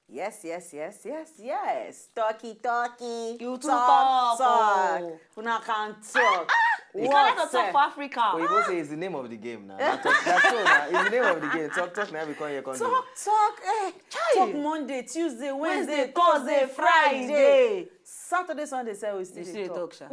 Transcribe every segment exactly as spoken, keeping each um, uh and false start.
Yes, yes, yes, yes, yes. Talky, talky. You too talk, talk. Oh. Una can talk. You cannot talk for Africa. Oyibo say it's the name of the game now. That's so now. It's the name of the game. Talk, talk now. Become your country. Talk, talk. Eh. Talk Monday, Tuesday, Wednesday, Thursday, Friday. Saturday, Sunday, say we still dey talk. Sha.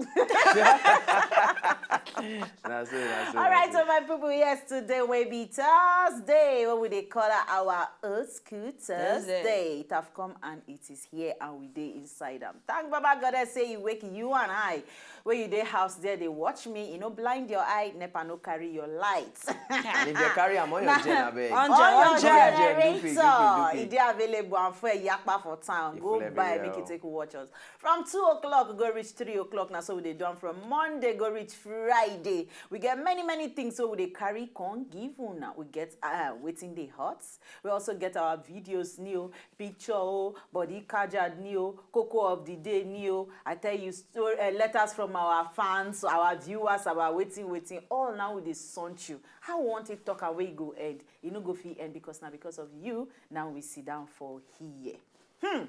Na so, na so. All right, so my people, yes, today will be Thursday. What we dey call our old school Thursday. It have come and it is here, and we dey inside am. Thank Baba God, I say you wake you and I. Where you dey house there, they watch me. You know, blind your eye, nepa no carry your light. And if they carry am on your gen, abeg. On your generator. E dey available and for yakpa for town. Go buy, make you take watch us. From two o'clock go reach three o'clock, na so we dey do am from Monday go reach Friday. We get many many things wey we dey carry come give una. We get uh, wetin dey hot. We also get our videos new, picture o, body cajad new, cocoa of the day new. I tell you story, uh, letters from our fans, our viewers, our waiting, waiting. All now we dey sunt you. How we want it talk and where e go end? E no go fit end because na because of you now we sit down for here. Hmm.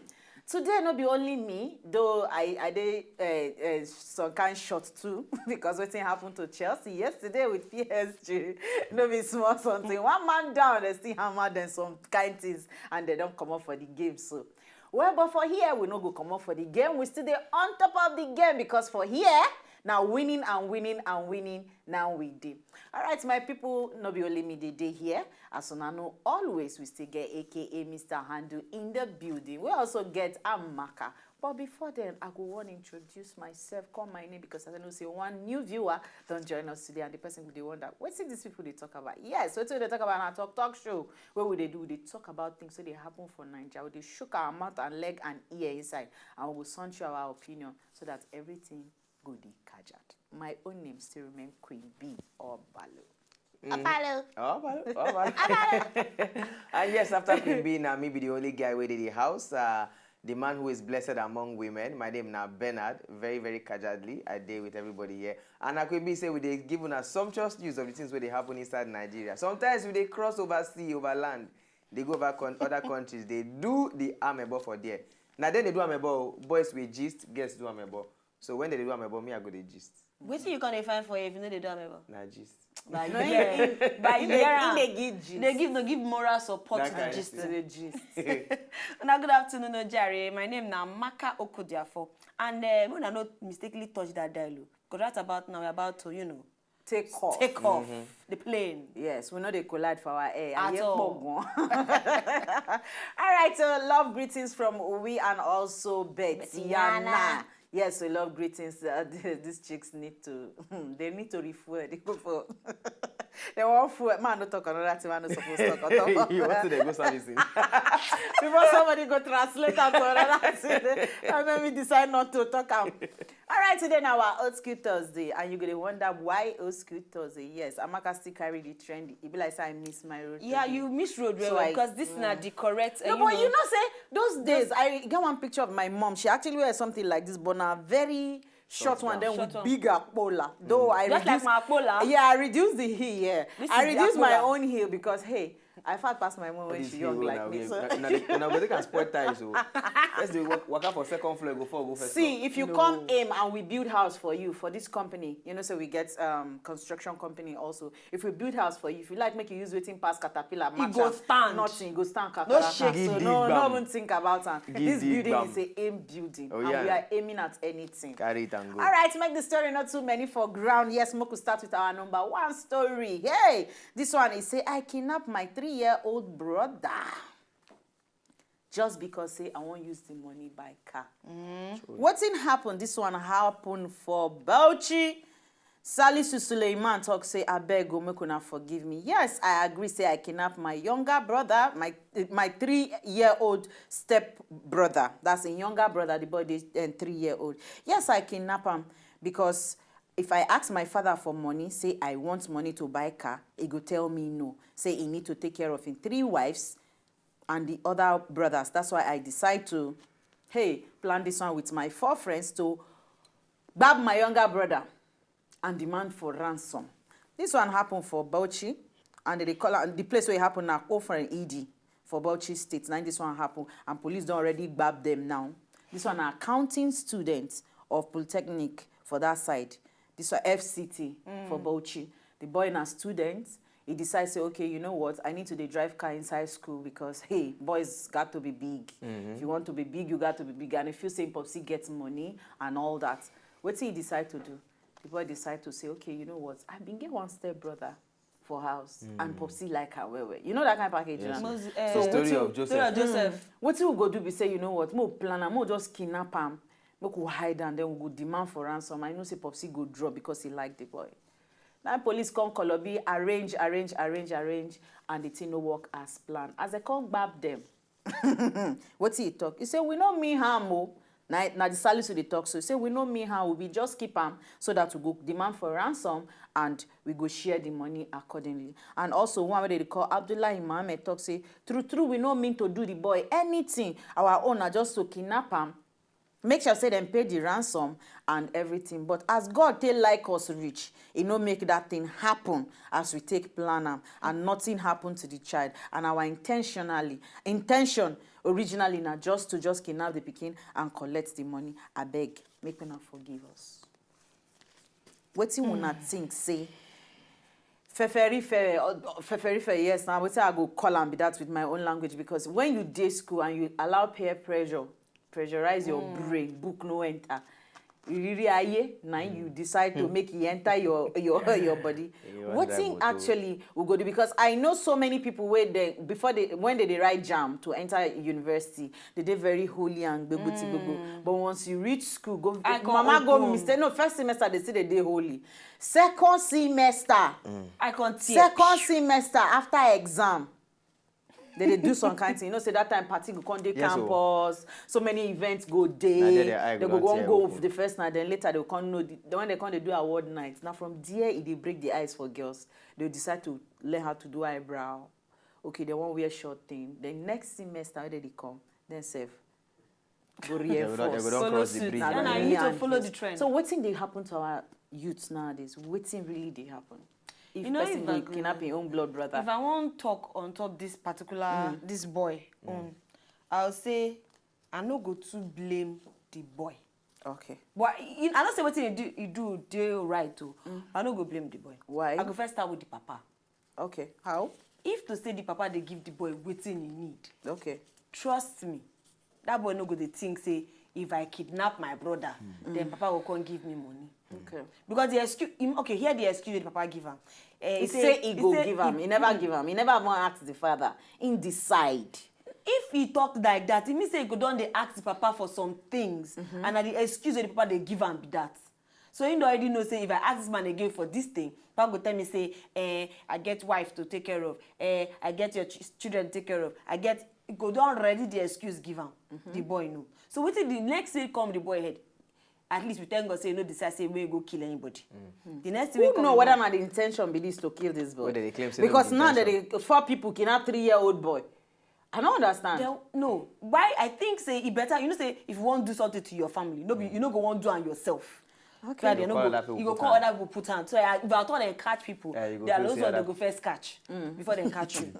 Today no be only me, though I I dey uh, uh, some kind shot too because wetin happen to Chelsea yesterday with P S G no be small something. One man down, they still hammer them some kind things and they don't come up for the game. So, well, but for here we no go come up for the game. We still dey on top of the game because for here now winning and winning and winning now we dey. All right, my people, no be only me dey dey here. As una know, always we still get A K A Mister Handle in the building. We also get Amaka. But before then, I go wan introduce myself, call my name because I know say one new viewer don join us today and the person go dey wonder, wetin these people dey talk about? Yes, wetin we dey talk about na talk talk show wey we dey do, we dey talk about things wey dey happen for Naija. We dey shook our mouth and leg and ear inside and we go sound show our opinion so that everything go dey kajad. My own name still remain Queen B Obalo. Obalo. Obalo, Obalo. And yes, after Queen B, now me be the only guy wey dey the house. Uh, the man who is blessed among women. My name now Bernard. Very, very cajadly, I dey with everybody here. And I could be say we dey give una sumptuous news of the things wey dey happen inside Nigeria. Sometimes we dey cross over sea, over land, they go over con- other countries. They do the amebo for there. Now then they do amebo. Boys we gist, girls do amebo. So when they do amebo, me I go dey gist. Wetin you come dey find for here if you no dey do amebo? Na gist. By No, here, him- by him here, dey- him ah, dey give gist. They give no give moral support That to kind gist. thing. To the gist. Una good afternoon, Ojare. My name na Maka Okodiafo, and uh, when I not mistakenly touch that dial, because right about now we're about to, you know, Take off. take off the plane. Yes, we no dey collide for our air. At Aye all. Pogun. All right, so love greetings from Uwi and also Betiana. Betiana. Yes, we love greetings. Uh, these chicks need to, they need to refuel. They go for, they want fuel. Man, no talk another thing. Man, no suppose talk. Talk. You want to dey go servicing? Before somebody go translate am to another thing, and make me decide not to talk am. All right, today now our old school Thursday, and you gonna wonder why old school Thursday. Yes, Amaka still carry the trend. E be like say I miss my road. Yeah, today. You miss road well So well I- because this na the correct. Uh, No, but you know say those days I get one picture of my mom. She actually wear something like this, but now very short one, then Short with one. Big akpola. Though I Just like reduced, my akpola. Yeah, I reduced the heel. Yeah, This I is the reduced my akpola. Own heel because hey, I fat past my mom when she young like me. So. Now they go take and spoil ties. So let's do walk, walk out for second floor, go for go first See, floor. If you No. come aim and we build house for you for this company, you know, so we get um construction company also. If we build house for you, if you like, make you use waiting pass caterpillar, match go am, stand. Nothing, go stand No kakaraka. shake. So no, Gidigbam. No even think about am. This building Gidigbam. Is a aim building, Oh, and yeah. We are aiming at anything. Carry it and go. All right, make the story not too many for ground. Yes, make we start with our number one story. Hey, this one is say I kidnap my three-year-old brother just because say I won't use the money buy car. What thing happened? This one happened for Bauchi. Salisu Suleiman talk say, "Abeg o, make una forgive me. Yes, I agree say I kidnap my younger brother, my my three year old step brother. That's a younger brother, the boy dey um, three year old. Yes, I kidnap am because if I ask my father for money, say I want money to buy car, he go tell me no. Say he need to take care of him three wives and the other brothers. That's why I decide to, hey, plan this one with my four friends to grab my younger brother and demand for ransom." This one happened for Bauchi, and they call am, the place where it happened now, Kofar and E D for Bauchi State. Now this one happened, and police don't already grab them now. This one are accounting students of Polytechnic for that side. This one F C T for Bauchi. The boy na student. He decides, say, "Okay, you know what? I need to dey drive car inside school because, hey, boys got to be big. If you want to be big, you got to be big." And if you say Popsy gets money and all that, what he decide to do? The boy decide to say, "Okay, you know what? I been get one step brother for house, and Popsy like her well well." You know that kind of package. Yes. Now? Moses, eh, So story Wetin- of Joseph. Story of Joseph. Wetin we go do be say, you know what? Mo plan am, mo just kidnap am, make we hide am, then we go demand for ransom. I know say Popsy go drop because he like the boy. Now police come Kolobi, arrange, arrange, arrange, arrange, and the thing no work as planned. As they come grab them, what he talk? He say, "We no mean harm o." Now, now the Salisu they talk so. He say, "We no mean harm. We be just keep am so that we go demand for ransom and we go share the money accordingly." And also one way they call Abdullahi Mohammed talk say, "True, true, we no mean to do the boy anything. Our own are just to kidnap am, make sure say them pay the ransom and everything. But as God take like us reach, he no make that thing happen as we take plan am, and nothing happen to the child. And our intentionally intention originally na just to just kidnap the pikin and collect the money. Abeg, make una forgive us." Wetin una think say feferife, uh, feferife, yes, now wetin I go call am be that with my own language, because when you dey school and you allow peer pressure, pressurize your brain, book no enter. Iriri aye, na you decide to make e enter your your your body. Wetin actually we go do? Because I know so many people wey they before they when they dey write jam to enter university, they dey very holy and gbegbo ti gbegbo. But once you reach school, go mama go mistake. No, first semester they still dey dey holy. Second semester, I can't teach. Second semester after exam, they dey do some kind thing. You know, say that time party go come dey Yes, o. campus, so many events go Na there dey. their eye They go go don one tear go open. the first night, then later they go come know the, the when they come they do award night. Now from there, e dey break the eyes for girls. They decide to learn how to do eyebrow. Okay, they won't wear short thing. The next semester when they come, then sef go They go don- they go reinforce. don Follow cross the suit. bridge Na by And I then. need to and follow this. the trend. So wetin dey happen to our youths nowadays? Wetin really dey happen? If You know, person if I dey go- kidnap him own blood brother, If I wan talk on top this particular this boy own, I'll say I no go too blame the boy. Okay. But I, I no say wetin he do he do dey right o. I no go blame the boy. Why? I go first start with the papa. Okay. How? If to say the papa dey give the boy wetin he need, Okay. trust me, that boy no go dey think say if I kidnap my brother, then papa go come give me money. Okay. Because the excuse, him, okay, hear the excuse the papa give am. Eh, He say he go give am. He never give am. He never even ask the father. He decide. If he talk like that, e mean say he go don dey ask the papa for some things, and na the excuse wey the papa dey give am be that. So he don already know say if I ask this man again for this thing, papa go tell me say, eh, I get wife to take care of, eh, I get your ch- children to take care of, I get, he go don already the excuse give am. The boy know. So wetin the next thing come the boy head? At least we thank God say he no decide say make he go kill anybody. The next thing wey Who come know him whether mind na the intention be this to kill this boy? Wey dem dey claim say no be Because the now that intention. they four people kidnap three year old boy. I don't understand. Then, no, why I think say e better, you know say if you wan do something to your family, no be you no go wan do am yourself. Okay. So You go call other people you go put call hand. other people put hand. So I, if I thought they catch people, Yeah, you go they are first those see one other they go first catch before they catch you.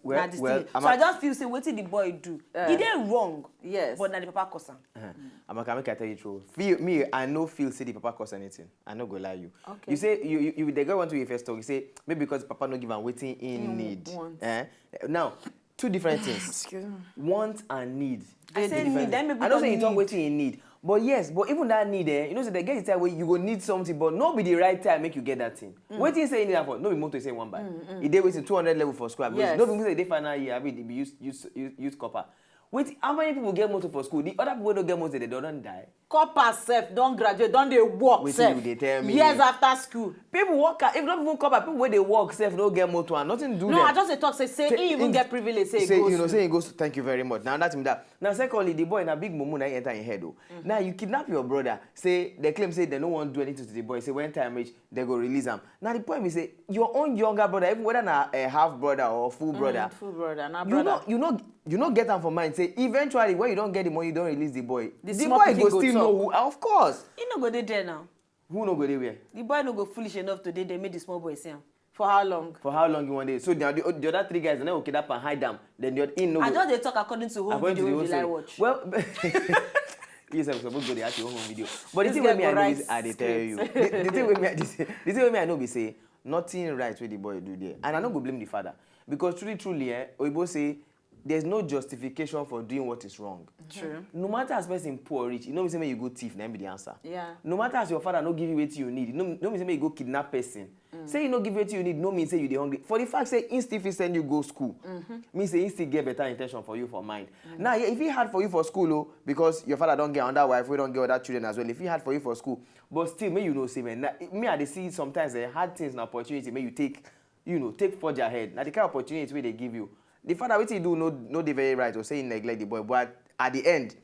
Well, Na the well, thing. I'm So a- I just feel say wetin the boy do, Uh, e dey wrong. Yes. But na the papa cause am. Uh-huh. Amaka, make I tell you true. Feel me, I no feel say the papa cause anything. I no go lie you. Okay. You say you you, you the girl want to first talk. You say maybe because papa no give am wetin he He need. want. Eh? Now, two different things. Excuse me. Want and need. I Dey say different. need, then maybe I don't say you talk need. wetin he need. But yes, but even that need, eh, you know, say they get the time where you go need something, but no be the right time make you get that thing. Wetin you say you need am for? No be motor you say you wan buy. E dey wetin two hundred level for school. Yes. No be say they dey final year. I mean, they be use use use, use copper. Wait, how many people get motor for school? The other people wey no get motor, they don die. Copper sef don graduate, don dey work. Wetin sef you dey tell me? Years after school. People work, if not even copper, people wey dey work sef no get motor and nothing do no them. I just dey talk say say Say he even in- get privilege say he say go you know school. Say he goes, thank you very much. Now that's me that. Now secondly, the boy na big mumu na he enter him head o. Now you kidnap your brother, say they claim say they no wan do anything to the boy, say when time reach they go release am. Now the point be say your own younger brother, even whether na a half brother or full brother, Mm, full brother, na you brother. Know you know you no get am for mind say eventually when you don get the money, you don release the boy, The the small boy pikin go go still talk. Know who. Of course. He no go dey there now. Who no go dey where? The boy no go foolish enough to dey there make the small boy see am. For how long? For how long you wan dey? So the, the, the other three guys, they no go kidnap and hide am. Then the other, he no I go just dey talk according to home According video to the wey whole dey like story. Watch. Well, you sef suppose go dey ask your own video. But the This thing wey guy me go I know write is I dey tell you. script. The, the thing wey me I dey say, the thing wey me I know be say nothing right wey the boy do there, and I no go blame the father because truly, truly, eh, oyibo say there's no justification for doing what is wrong. True. No matter as person poor reach, e no mean say make you go thief, na im be the answer. Yeah. No matter as your father no give you wetin you need, no, no mean say make you go kidnap person. Say you no give wetin you need, no mean say you dey hungry. For the fact say he still fit send you go school, mean say he still get better intention for you for mind. Now, yeah, if he hard for you for school, oh, because your father don get another wife, we don get other children as well. If he hard for you for school, but still, make you know say, man, na, me I dey see sometimes eh, hard things na opportunity, make you take, you know, take forge ahead. Na the kind of opportunity wey they give you. The father wetin he do no no dey very right or say he neglect the boy, but at, at the end,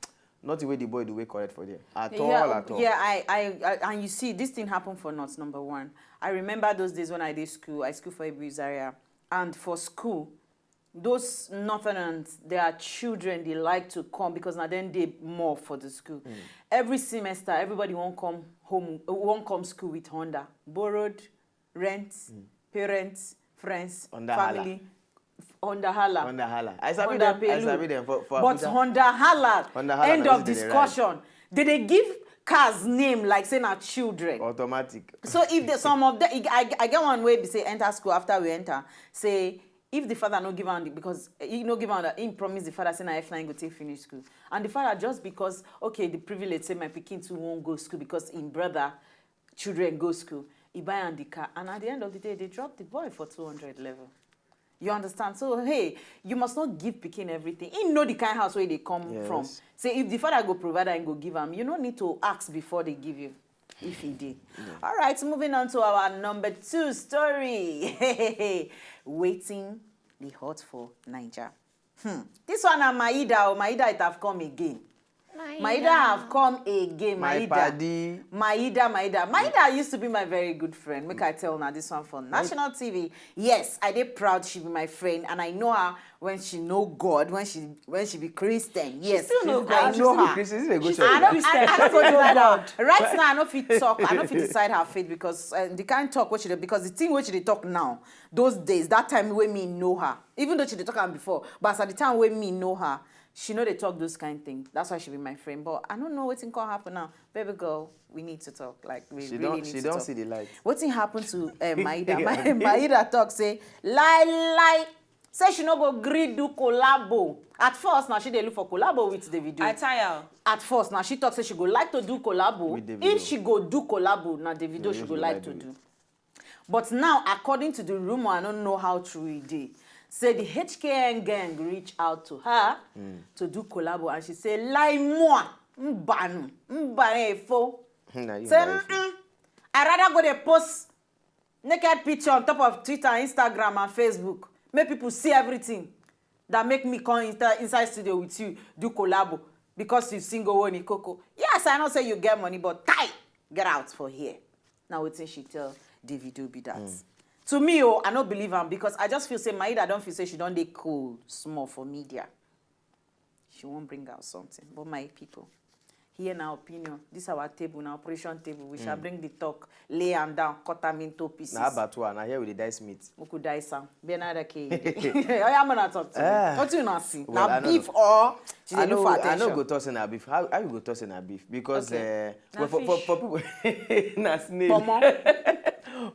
nothing wey the boy do wey correct for there at all, yeah, at all. Yeah, I, I, I, and you see, this thing happened for North number one. I remember those days when I did school. I school for Ibu Zaria, and for school, those northerners, their children, they like to come because now then they more for the school. Every semester, everybody won't come home, won't come school with Honda, borrowed, rent, parents, friends, Honda hala. Family, Honda hala. Honda hala. I sabi Honda them. I Pelu. Sabi them for, for But Abuja. Honda hala, Honda hala end na of wetin they dey ride. Discussion. They dey give cars name like say na children. Automatic. So if the, some of them, I, I get one way they say enter school after we enter, say if the father no give am the, because he no give am the, he promise the father say na F nine go take finish school. And the father just because, okay, the privilege say my pikin too won't go school because him brother children go school, he buy am the car. And at the end of the day, they drop the boy for two hundred level. You understand? So, hey, you must not give pikin everything. He know the kind house where they come Yes. from. Say, if the father go provide and go give am, you no need to ask before they give you, if he did. All right, moving on to our number two story. Waiting the hot for Niger. Hmm. This one na Maida. Oh, Maida, it have come again. Maida have come again. My Maida. Paddy. Maida, Maida. Maida used to be my very good friend. Make I tell now this one for national T V. Yes, I dey proud she be my friend, and I know her when she know God, when she when she be Christian. Yes, still know I God. Know her. Christian. She's a good I don't, I, I don't know God. Right now, I no fit talk. I no fit decide her fate because uh, the kind talk what she do, because the thing what she dey talk now, those days, that time when me know her, even though she dey talk am before, but as at the time when me know her, she no dey talk those kind thing. That's why she be my friend. But I don't know wetin come happen now. Baby girl, we need to talk. Like we She really don't. need She to don't talk. See the light. Wetin happen to uh, Maida? Ma- Maida talk say lie lie. Say she no go gree do collabo. At first now she dey look for collabo with Davido. I tire. At first now she talk say she go like to do collabo. With Davido. If she go do collabo, na Davido Davido she go she go like like to do do. But now, according to the rumor, I don't know how true it is. Say the H K N gang reach out to her to do collabo, and she say, "Lie more, mbanu, mbanu efo." Say, "Mm-mm. I rather go dey post naked picture on top of Twitter, Instagram, and Facebook. Make people see everything. That make me come inter- inside studio with you, do collabo because you single one ikoko. Yes, I know say you get money, but tie, get out for here." Now wetin she tell Davido be that. To me, oh, I no believe am because I just feel say Maida don't feel say she don't dey cool small for media. She won't bring out something. But my people, here na opinion. This our table, na operation table. We shall bring the talk, lay am down, cut am into pieces. Na abattoir, na here we dey dice meat. We could dice am. Bernarda K. Oya, I'm gonna talk to Ah. You. What you not see? Well, I Now don't beef know. Or she I dey look know, for I know attention. Go toss in her beef. How, how you go toss in her beef? Because Okay. Uh, Na well, for, for, fish. For people, na snake. Pomo.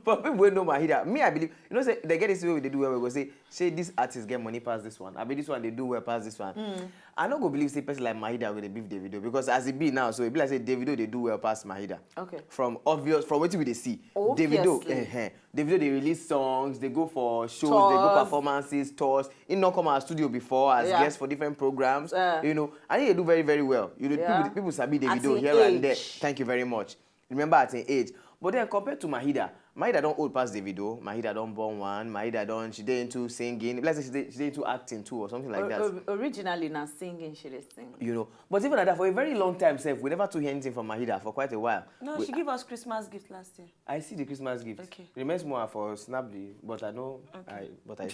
For people wey know Mahida, me, I believe, you know, say they get this way they do well, we go say, say this artist get money pass this one. I mean, this one they do well pass this one. I no go believe say person like Mahida go dey beef Davido, because as it be now, so it be like say Davido they do well pass Mahida. Okay. From obvious, from what we dey see, Davido, Obviously. eh, eh, Davido they release songs, they go for shows, they go Tours. Performances, tours. He not come our studio before as Yeah. guest for different programs. Yeah. You know, and he dey do very, very well. You know, Yeah. people, people sabi At Davido him here and there. Age. Thank you very much. Remember at him age. But then compared to Mahida, Mahida don't old past Davido. Mahida don't born one. Mahida don't, she dey into singing. Let's say she dey, she dey into acting too or something like that. Or- or- originally, now singing, she dey sing. You know, but even at that, for a very long time, sef, we never too hear anything from Mahida for quite a while. No, We- she gave us Christmas gift last year. I see the Christmas gift. Okay. Remains more for Snap the, but I know, I, but I,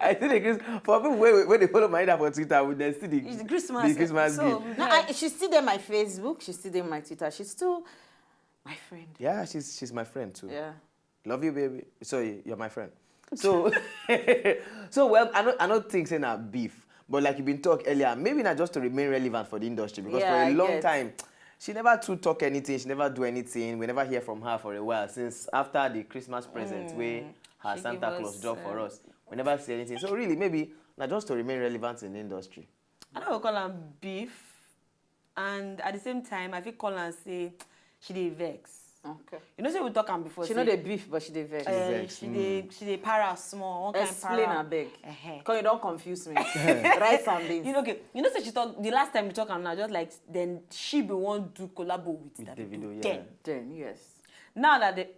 I see the Christmas, for people where, where they follow Mahida for Twitter, with them see the, It's Christmas. the Christmas So, gift. No, I, she still there my Facebook. She still there my Twitter. She's still my friend. Yeah, she's, she's my friend too. Yeah. Love you, baby. Sorry, you're my friend. So, so well, I don't, I don't think say na beef, but like you been talk earlier, maybe not just to remain relevant for the industry, because Yeah, for a I long get. Time, she never too talk anything. She never do anything. We never hear from her for a while since after the Christmas present where her She Santa give Claus us, drop for uh, us. We never see anything. So really, maybe not just to remain relevant in the industry. I don't call am beef, and at the same time, I feel call am say she dey vex. Okay. You know, say we talk am before. She say, know they beef, but she dey vex. uh, Vex, she dey she dey para small. One kind Explain, para. I beg. Uh-huh. Cause you don't confuse me. Write some things. You know, okay. You know, say she talk the last time we talk am now, just like then she be one do collabo with, With Davido. Davido, yeah. Then Then yes. Now that they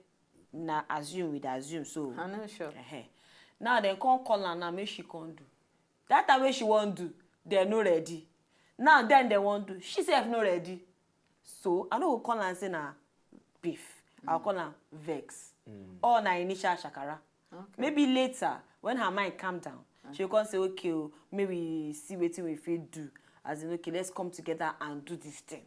na assume we dey assume so. I know sure. Uh-huh. Now they come call her now, make she come do. That time when she won't do, they no ready. Now then they won't do. She sef no ready. So I no go call am say na beef. I'll call am vex. Or na initial shakara. Okay. Maybe later, when her mind calm down, she'll come say, okay, oh, maybe see wetin we fit do. As in, okay, let's come together and do this thing.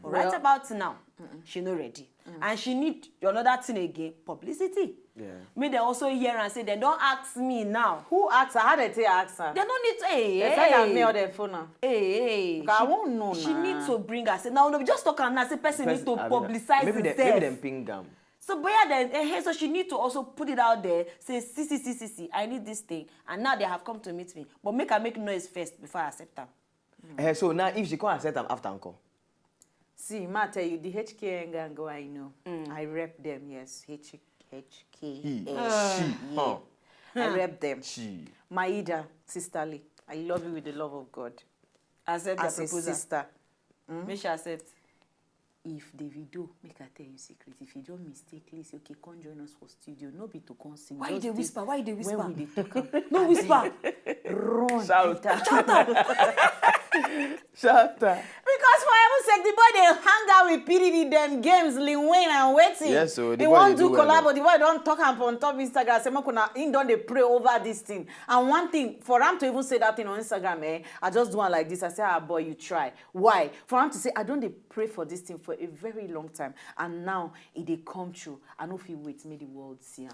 But right Well- about now, she no ready. And she need another thing again, publicity. Yeah. Make dem also hear and say, dem don ask me now. Who asked her? How they take ask her? Dem no need to. Hey, They hey. Send her mail on their phone now. Hey, hey. Because I She- won't know She now. Need to bring her. Say, now, no, just talk am now. Say person need to I mean, publicize maybe they, himself. Maybe them ping am. So, but yeah, then, eh, eh, so she need to also put it out there. Say, see, see, see, see, see, I need this thing, and now they have come to meet me. But make I make noise first before I accept them. Eh, so now if she can't accept am after uncle. See, ma tell you, the H K N gang go I know. I rep them, yes. H HK. He, Yeah. she, huh, I rep them. she. Maida, sisterly. I love you with the love of God. Accept the As a proposal. Sister. Make she accept. If Davido, make I tell you secret, if you don't mistakenly say, okay, come join us for studio, no be to come sing. Why you Just dey dey- whisper? Why you dey whisper? When we dey talk am, No whisper. run. Shout. Enter. Shout. Because for heaven's sake, the boy dey hang out with P D D, them games, Lil Wayne and waiting. Yes, so the He boy wan dey do do well, collabo. though. The boy don talk am on top Instagram. Say make una, he don dey pray over this thing. And one thing for am to even say that thing on Instagram, eh, I just do am like this. I say, ah, boy, you try. Why? For am to say, I don dey pray for this thing for a very long time, and now e dey come true. I no fit wait make the world see am.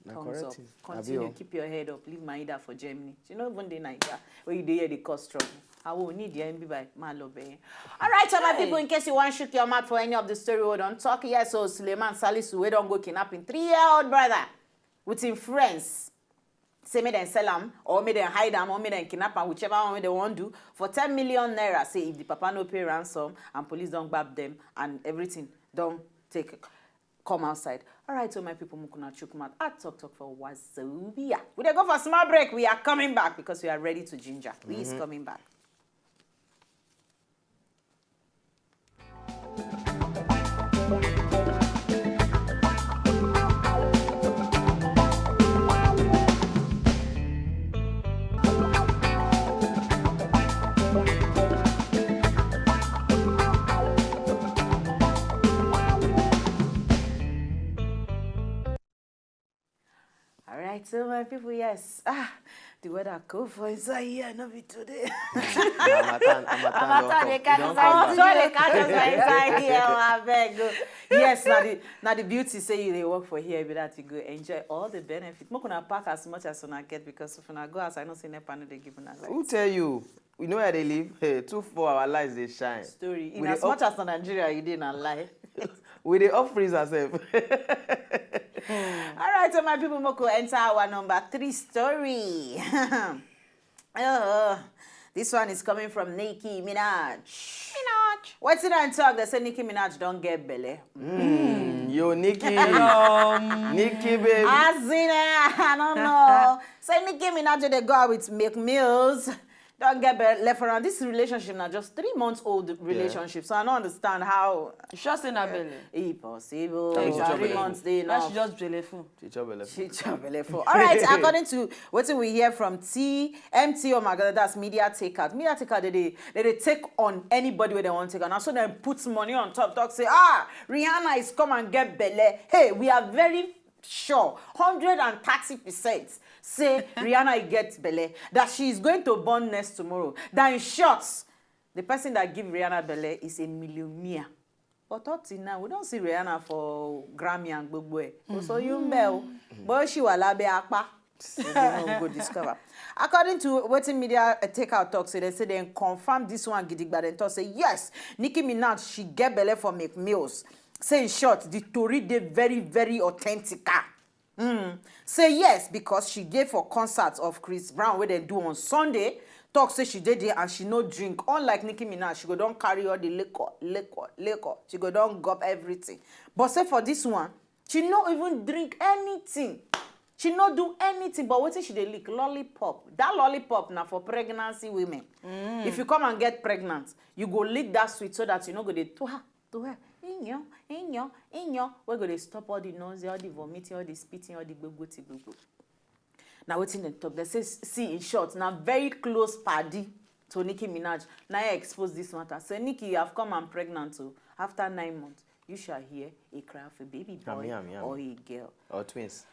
Na Thumbs correct up. Thing. Abi Continue o. Keep your head up. Leave Maida for Germany. She no even dey Naija. Where you dey here, dey cause trouble. I will need the M B by my love, eh. All right, so my people, in case you want shook your mouth for any of the story we don't talk, yes, so Suleiman Salisu, we don't go kidnapping three-year-old brother with him friends. Say make dem sell am, or make dem hide am, or make dem kidnap am, whichever one wey dem wan do, for ten million naira. Say if the papa no pay ransom and police don gbab dem and everything don take come outside. All right, so my people, make una chook mouth. I talk talk for Wazobia. We dey go for small break. We are coming back because we are ready to ginger. We is coming back. All right, so my people, yes. Ah, the weather cold for inside here, no be today. Harmattan, Harmattan don Harmattan dey come. catch E don us come all back. So they catch us for inside here, I beg. Oh. Yes, now the now the beauty say you dey work for here, be that you go enjoy all the benefit. Make una pack as much as una get because if una go outside, no say nepa no dey give una light. Who tell you? You know where they live? Hey, two four our lights they shine. Story. In We as dey much up- as na Nigeria, you dey na lie. We dey off freezer sef. All right, so my people, make we enter our number three story. Oh, this one is coming from Nicki Minaj. Minaj. Wetin I talk? They say Nicki Minaj don get belle. Mm, yo, Nicki. Nicki, baby. As in, eh, I don't know. Say Nicki Minaj dey go out with Meek Mills. Don get belle for am. This relationship na just three months old relationship, so I don't understand how. You sure say na belle? E possible. Three months dey enough. She just belle full. She chop belle full. She chop belle full. All right, according to wetin we hear from T M T, oh my God, that's Media Takeout. Media Takeout, they dey they dey take on anybody wey they want take on. And so dem put money on top, talk say, ah, Rihanna is come and get belle. Hey, we are very sure, hundred and thirty percent say Rihanna get belle, that she is going to born next tomorrow. That in short, the person that give Rihanna belle is a millionaire. But up till now, we don't see Rihanna for Grammy and gbogbo ẹ̀. Kò sọ yín bẹ́ẹ̀ o. Bó ṣì wà lábẹ́ apá. We go know, we go discover. According to wetin Media Takeout talk, say they say they confirm this one gidigba. They talk say yes, Nicki Minaj, she get belle for Meek Mills. Say in short, the tori dey very, very authentic. Mm. Say yes, because she dey for concert of Chris Brown wey dem do on Sunday. Talk say she dey there and she no drink. Unlike Nicki Minaj, she go don carry all the liquor, liquor, liquor. She go don gulp everything. But say for this one, she no even drink anything. She no do anything. But wetin she dey lick? Lollipop. That lollipop na for pregnancy women. Mm. If you come and get pregnant, you go lick that sweet so that you no go dey to her, to her. Inyo, inyo, inyo. We go dey stop all the nausea, all the vomiting, all the spitting, all the gbogbo ti gbogbo. Na wetin dem talk. They say, see, in short, na very close padi to Nicki Minaj. Na I expose this matter. Say, Nicki, you have come and pregnant o. After nine months, you shall hear a cry of a baby boy or a girl. Or twins.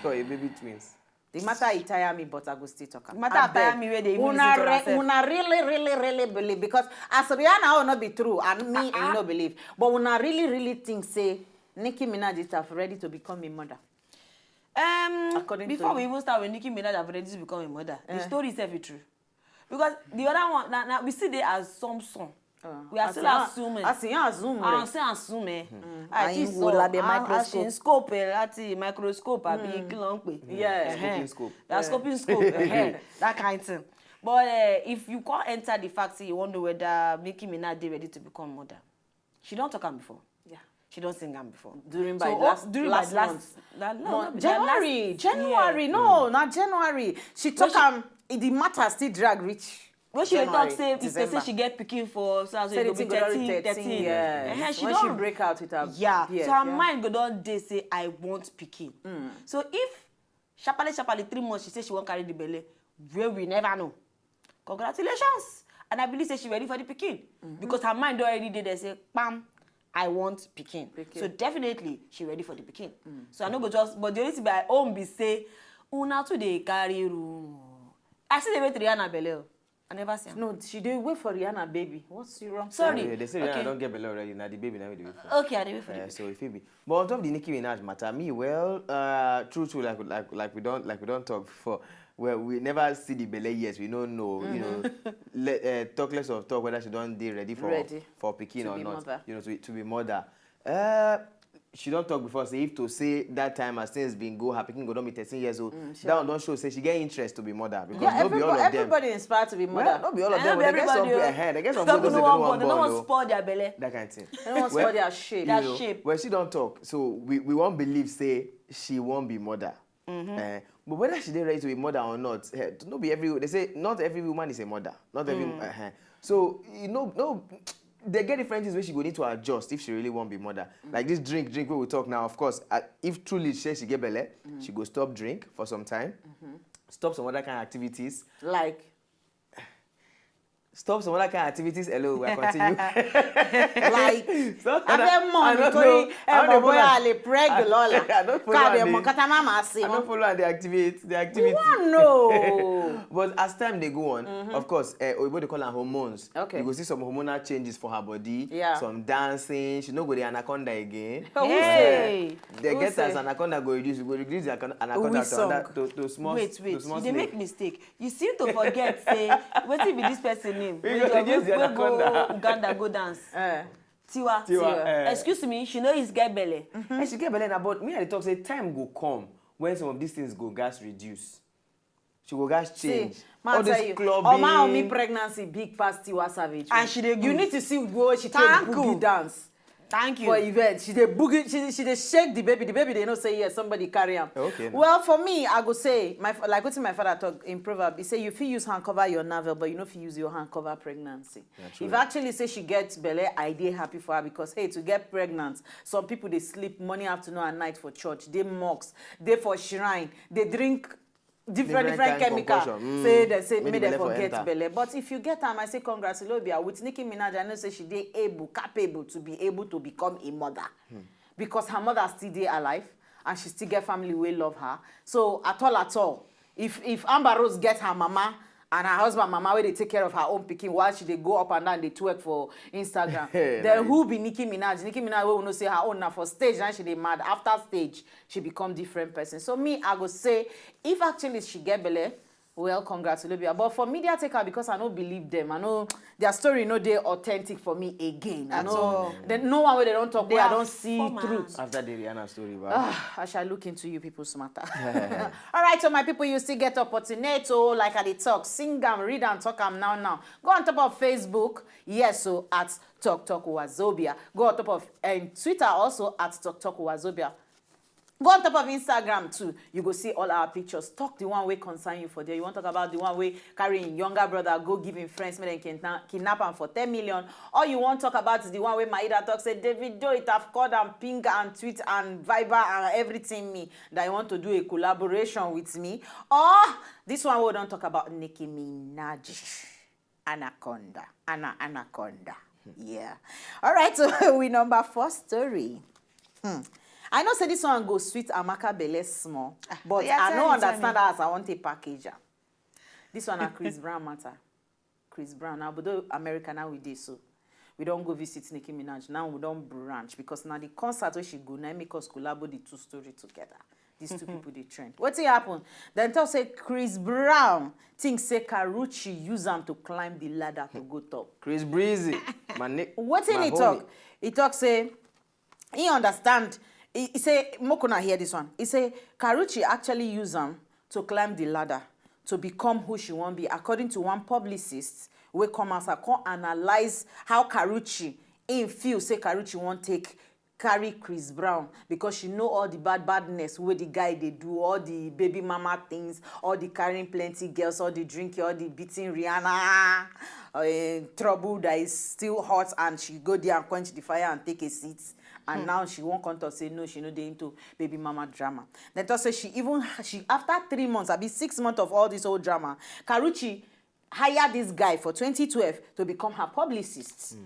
So a baby twins. The matter e tire me, but I go still talk am. The matter tire me wey dey even listen to herself. Una really, really, really believe, because as Rihanna own no be true, and me, I no believe. But una really, really think say Nicki Minaj is ready to become a mother? Um, before we even start with Nicki Minaj have ready to become a mother, the story itself is true. Because the other one, na, na, we see the assumption. We are still assuming. As in assume. Ah, still assume, eh. I think so. Lábẹ́ microscope. As in scope, eh, láti microscope, àbí kí ló ń pè? Yeah. Scoping scope. That scoping scope, eh, that kind thing. But, eh, if you can't enter the fact, say you wonder whether Nicki Minaj dey ready to become mother. She don talk am before. Yeah. She don sing am before. During by last, during by last month. January, January, no, na January. She talk am, the matter still drag reach. When she dey talk say, if they say she get pikin for, so as it go be thirteen, thirteen. Yes. When she break out with her, yeah. So her mind go don dey say, I want pikin. So if sharply, sharply, three months, she say she wan carry the belle, wey we never know. Congratulations. And I believe say she ready for the pikin. Because her mind don already dey there say, pam, I want pikin. So definitely, she ready for the pikin. So I no go just, but the only thing by own be say, una too dey carry rumor. I see the way Rihanna belle. I never see am. No, she dey wait for Rihanna baby. What's wrong? Sorry. They say Rihanna don get belle already. Na the baby na we dey wait for. Okay, I dey wait for the baby. So if it be. But on top of the Nicki Minaj matter, me, well, uh, true, true, like, like, like we don't, like we don't talk before. Well, we never see the belle yet. We don't know, you know. Let, uh, talk less of talk whether she don dey ready for, for pikin or not. You know, to, to be mother. Uh, she don talk before, say if to say that time as things been go, her pikin go don be thirteen years old. That one don show say she get interest to be mother, because no be all of them. Everybody inspired to be mother. Well, no be all of them, but they get some people, eh, they get some people wey no wan born, no wan spoil their belle. That kind of thing. They no wan spoil their shape. Their shape. Well, she don talk, so we, we wan believe say she wan be mother. Eh, but whether she dey ready to be mother or not, eh, no be every, they say not every woman is a mother. Not every, eh, so you know, no, they get different things wey she go need to adjust if she really wan be mother. Like this drink, drink wey we talk now, of course, uh, if truly she, she get belle, she go stop drink for some time, stop some other kind of activities. Like? Stop some other kind of activities. Hello, we are continue. Like, I don't know. I don't follow. I don't follow the activity. The activity. We wan know. But as time dey go on, of course, eh, oyibo dey call am hormones. Okay. You go see some hormonal changes for her body. Yeah. Some dancing. She no go dey anaconda again. Hey. They get as anaconda go reduce. You go reduce the anaconda to, to, to small. Wait, wait. You dey make mistake. You seem to forget say wetin be this person name? Wey go Uganda go dance. Eh. Tiwa. Tiwa, eh. Excuse me, she no is get belle. And she get belle na, but me I dey talk say time go come when some of these things go gas reduce. She go gas See, change. ma All tell this you, clubbing. Oma Omi pregnancy big pass Tiwa Savage. And she dey You good. Need to see where she take Thank boogie you. Dance. Thank you. For event, she dey boogie, she, she dey shake the baby. The baby dey know say yes, somebody carry am. Okay, no. Well, for me, I go say my fa- like wetin my father talk in proverb. He say you fit use hand cover your navel, but you no fit use your hand cover pregnancy. true. If actually say she gets belle, I dey happy for her because hey, to get pregnant, some people dey sleep morning, afternoon, and night for church. They mocks, they for shrine, they drink different Different different kind chemical. Concoction. Mm. Say they say Make make the they belle for forget enter. belle. But if you get am, I say congratulobia with Nicki Minaj. I know say she dey able, capable to be able to become a mother Hmm. because her mother still dey alive and she still get family wey love her. So at all at all, if if Amber Rose get her mama and her husband mama wey dey take care of her own pikin while she dey go up and down dey twerk for Instagram, then Like- who be Nicki Minaj? Nicki Minaj wey we know say her own na for stage and she dey mad. After stage, she become different person. So me, I go say if actually she get belle, well, congratulate her. But for media taker, because I no believe them, I know their story no dey authentic for me again. I At know all. Then no one wey they don't talk They where I are don't see former. Truth. After the Rihanna story, ba. Ah, I shall look into you people's matter. All right, so my people, you still get opportunity. Oh, like I dey talk, sing am, read and talk am now now. Go on top of Facebook, yes, so at Talk Talk Wazobia. Go on top of and Twitter also at Talk Talk Wazobia. Go on top of Instagram too. You go see all our pictures. Talk the one wey concern you for there. You want talk about the one wey carry him younger brother go give him friends make dem kidna- kidnap am for ten million, or you want talk about the one wey Maida talk say Davido it have called am ping and tweet and Viber and everything me that you want to do a collaboration with me, or this one wey we don talk about Nicki Minaj, Anaconda, Ana Anaconda. Yeah. All right, so we number four story. Hmm. I know say this one go sweet Amaka belle small, but Yeah, I tell no me, tell understand me. How as I want a package am. This one na Chris Brown matter. Chris Brown, now but America now we dey so. We don go visit Nicki Minaj. Now we don branch because now the concert where she go now make us collabo the two story together. These two people dey trend. Wetin happen? Then talk say Chris Brown think say Karuchi use am to climb the ladder to go top. Chris Breezy, my ni- Wetin my he homie. Talk? He talk say he understand. He, he say make una hear this one. He say Karuchi actually use am to climb the ladder to become who she wan be, according to one publicist wey come outside come analyse how Karuchi im feel say Karuchi wan take carry Chris Brown because she know all the bad badness wey the guy dey do, all the baby mama things, all the carrying plenty girls, all the drinking, all the beating Rihanna, uh, trouble that is still hot, and she go there and quench the fire and take a seat. And now she wan come talk say no, she no dey into baby mama drama. Dem talk say she even she after three months, abi six months of all this old drama, Karuchi hire this guy for twenty twelve to become her publicist.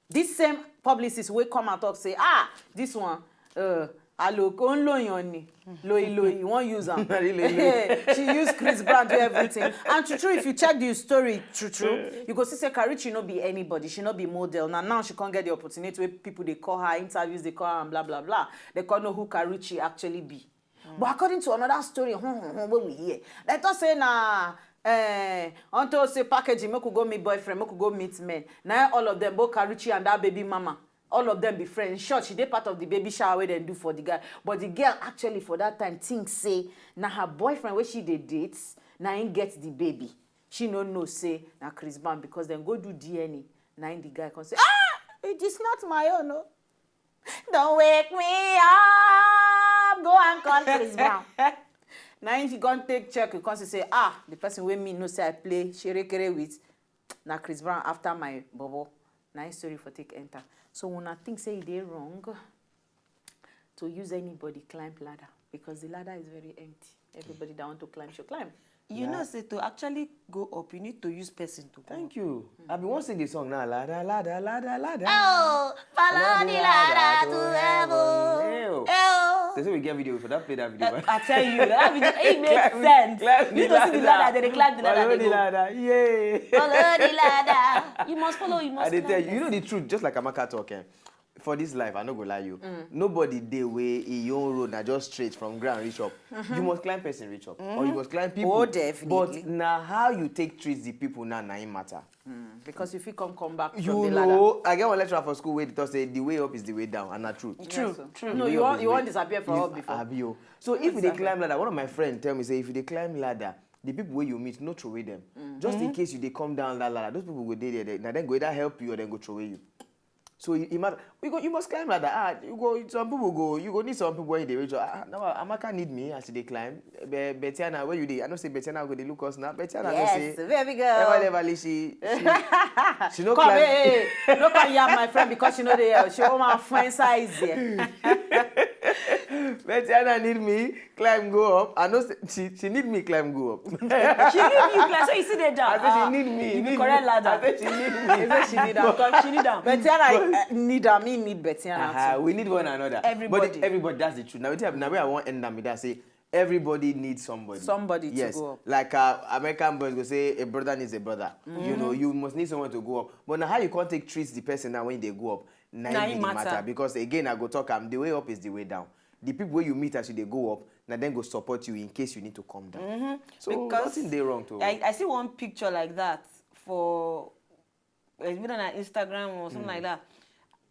This same publicist wey come and talk say, ah, this one, uh, aloko nloyan ni, loi loi, you wan use am. Really? She use Chris Brown do everything. And true true, if you check the story, true true, you go see say Karuchi no be anybody, she no be model. Now now she come get the opportunity where people dey call her, interviews dey call her, and blah blah blah. They come know who Karuchi actually be. But according to another story, hmm, hmm, hmm, wey we hear, they talk say na eh, unto say packaging, make we go meet boyfriend, make we go meet men. Now all of them, both Karuchi and that baby mama, all of them be friends. In short, she dey part of the baby shower wey dem do for the guy. But the girl actually for that time think say na her boyfriend wey she dey date, na him get the baby. She no know say na Chris Brown because dem go do D N A. Na him the guy come say, ah, it is not my own. Oh. Don't wake me up. Go and call Chris Brown. Now if you go and take check, you come see say, ah, the person wey me know say I play sherekere with, na Chris Brown after my bobo. Na him story for take enter. So una think say e dey wrong to use anybody climb ladder because the ladder is very empty. Everybody that want to climb should climb. You know say to actually go up, you need to use person to go. Thank you. I been wan sing the song now. Ladder, ladder, ladder, ladder. Oh, follow the ladder to heaven. Ew. Oh. They say we get video for that. Play that video. I tell you, that video, it makes Climb- sense. climb You the to see the ladder. Ladder, they dey climb the ladder, Follow they the go. Ladder. Yay. Follow the ladder. You must follow, you must I dey climb tell you, you it. Know the truth, just like Amaka talk, eh? For this life, I no go lie you. Nobody dey wey e own road na just straight from ground reach up. You must climb person reach up, or you must climb people. Oh, definitely. But na how you take treat the people now na im matter. Because if you come come back from You the ladder. know, I get one lecturer for school wey dey talk say the way up is the way down, and na true. True, Yes, true. No, you want you want disappear for all before. Abi o. So if we dey climb ladder, one of my friend tell me say if you dey climb ladder, the people wey you meet, no throway them. Just in case you dey come down that ladder, those people go dey there. They, na dem go either help you or dem go throway you. So it, it matter. We go, you must climb ladder. Ah, you go. Some people go. You go need some people when you dey reach. Ah, no, Amaka need me as she dey climb. Be, Betiana, where you dey? I know say Betiana go dey look us now. Betiana go Yes, say, baby Ever, girl. ever, she, she, she no Come, climb. Hey, hey, no come yab my friend because she know the uh, she want my friend size here. Betiana need me climb go up. I know say she, she need me climb go up. She need you, class. So you sit there down. I say she need me. You be need correct me. ladder. I say she need me. She need am. Come, she need am. But then I uh, need am. Me need Betiana Uh-huh. too. We need one another. Everybody. But everybody, that's the truth. Now, now where I want end am with that say everybody needs somebody. Somebody to Yes. go up. Like uh, American boys go say, a brother needs a brother. You know, you must need someone to go up. But now, how you can't take treat the person now when they go up? Now Na it it be the matter. matter because again, I go talk. I'm the way up is the way down. The people where you meet as you they go up, now then go support you in case you need to come down. So Because nothing dey wrong to. I, I see one picture like that for uh, whether on Instagram or something like that.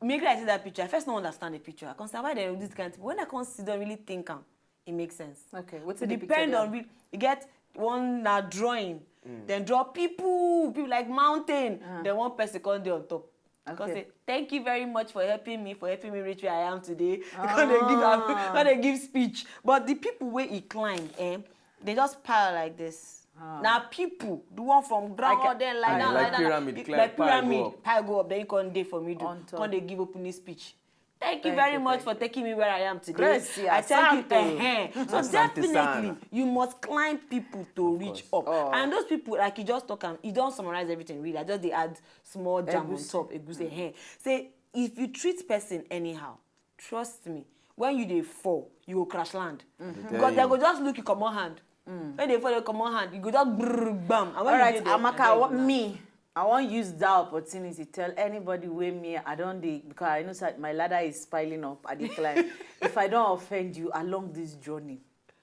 Me, I see that picture. I first don't understand the picture. I can't say why they do this kind of thing. When I can't sit down really think am, it makes sense. Okay, what's It the picture depend there? On re- you get one na drawing, then draw people, people like mountain, then one person come dey on top. Come Okay. Say, thank you very much for helping me, for helping me reach where I am today. Come dey give am, come dey give speech. But the people wey e climb, eh, they just pile like this. Na people, the one from ground, Like- then like Ah, that, like like that. pyramid, It- climb, like pile go pyramid, up. Pile go up, then you come dey for middle, On top. Come dey give opening speech. Thank you Thank very you, much thank for taking me where I am today. Grace, yeah, I thank you. Santo. Eh-heh. So Asante definitely, sana. You must climb people to reach up. Oh. And those people, like you just talk, am, you don't summarize everything really. I just they add small jam on Egusi. Top. Egusi, eh. Say if you treat person anyhow, trust me, when you dey fall, you go crash land. tell Because they you. Go just look you come on hand. When they fall, they come on hand. You go just brrr, bam. And when All right, you dey there, Amaka, I what, beg you now. Me, I want use that opportunity tell anybody wey me I don't dey because I know that my ladder is piling up at the climb. If I don't offend you along this journey,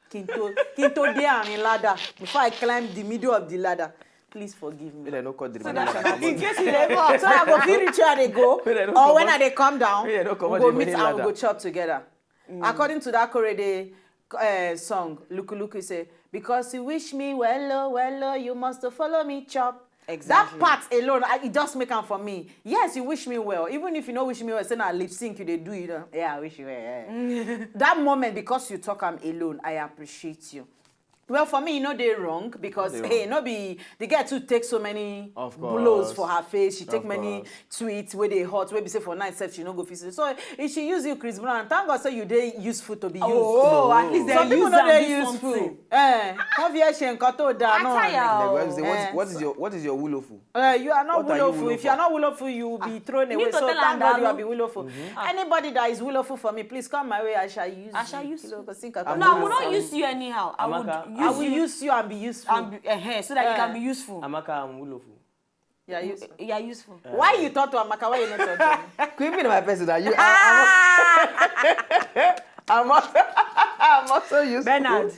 kinto kinto dey on the ladder before I climb the middle of the ladder, please forgive me. Make dem no cut the So banana that comot. in case you dey fall. So I go feel reach where I dey go, Make dem no or when comot. I dey come down, Make dem no we comot go the meet money and we ladder. Go chop together. According to that Korede uh, song, Luku Luku say, because you wish me well, oh, well, oh, you must follow me chop. Exactly. That part alone, I, it just make am for me. Yes, you wish me well. Even if you no wish me well, say na lip sync you dey do, you know. Yeah, I wish you well. Yeah. That moment, because you talk am alone, I appreciate you. Well, for me, you know they wrong because No dey hey, wrong. No be the girl too take so many Of blows course. For her face. She take Of many course. Tweets wey dey hot wey be say for night sef she no go fit see. So if she use you, Chris Brown, thank God say you dey useful to be used. Oh, at least Some they people use no am dey do useful. Something. Eh, come here, she nkan to da I no. tire Like, o. what is the, what, Eh. What is your, what is your willowful? Uh, you are not What are you willful. If you are willful? Not willful, you will be thrown You need away. to So tell thank am God that you are no. Be willful. Anybody that is willful for me, please come my way. I shall use. I shall You. use Kilo you. ko sinka I'm ko. No, I will not Amaka. Use you anyhow. I would Amaka. use I will you use you and be useful. And be, uh, so that you Eh. Can be useful. Yeah, use. You are useful. Why you talk to Amaka? Why you not talk to me? Queen, be my person that you. I, I'm, I'm, also, I'm also used. Bernard,